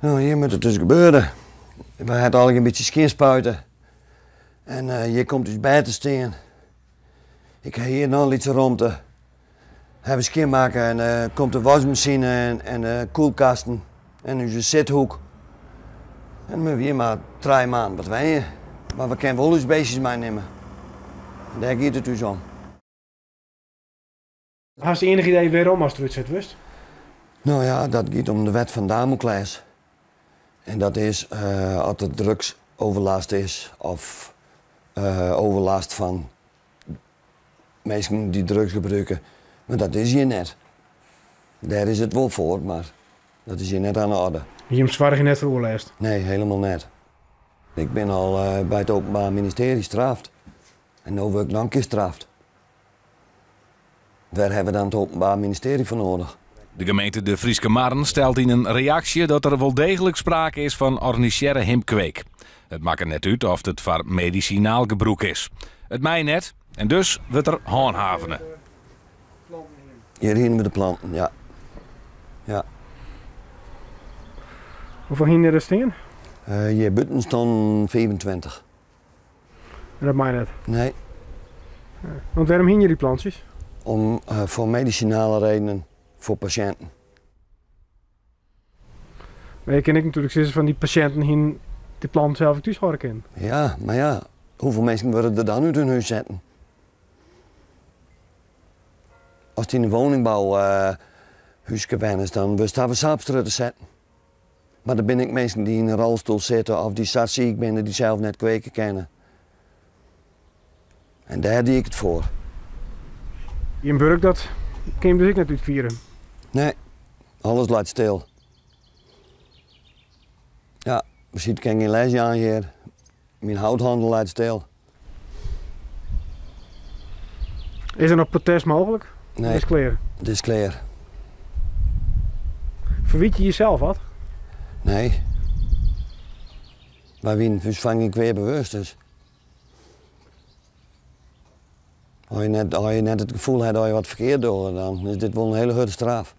No, hjir moat it dus gebeure. Wy ha it allegear in bytsje skjinspuite. En hjir komt ús bêd te stean. Ik ha hjir noch in lytse romte. Ha we skjinmakke en uh, komt de wasmasine en, en de kuolkasten en ús sithoek. En dan moatte we hjir mar trije maanden wat wenje. Mar we kinne wol ús beestjes meinimme. En dêr giet it ús om. Hast ienich idee wêrom ast derút set wurdst? No ja, dat giet om de wet fan Damocles. En dat is uh, as der drugsoverlast is of uh, overlast fan minsken dy't drugs gebrûke. Mar dat is hjir net. Dêr is it wol foar, mar dat is hjir net oan de oarder. Jim soargje net foar oerlêst? Nee, helemaal net. Ik bin al uh, by it Openbaar Ministerie straft. En no wurd ik noch in kear straft. Wêr hawwe we dan it Openbaar Ministerie foar noadich? De gemeente De Fryske Marren stelt yn in reaksje dat der wol deeglik sprake is fan organisearre himpkweek. It makket net út oft it foar medisinaal gebrûk is. It mei net en dus wurdt der hânhavene. Hjir hiene we de planten, ja. Ja. Hoefolle hiene der stean? Uh, hjir bûten stonden 25. En dat mei net? Nee. Want wêrom hiene je dy plantsjes? Om, uh, foar medisinale redenen, foar pasjinten. Mar je kinne ek natuerlik sizze fan dy pasjinten hiene dy planten sels ek thús hâlde kinnen. Ja, mar ja, hoefolle minsken wurde der dan út hun hús setten? Ast yn de woningbou uh, húske wennest, dan wurdst har sa op strjitte setten. Mar der binne ek minsken dy't yn in rolstoel sitte of dy't sa siik binne dy't sels net kweke kinne. En dêr die ik it foar. Jim wurk dat kin jim dus ek net útfiere? Nee, alles leit stil. Ja, we kin gjin les jaan hjir. Myn houthannel leit stil. Is der noch protest mooglik? Nee. It is klear? It is klear. Ferwyt je jesels wat? Nee. Wy wienen ús fan gjin kwea bewust, dus. As je net, as je net it gefoel ha dat je wat ferkeard dogge, dan is dit wol in hiele hurde straf.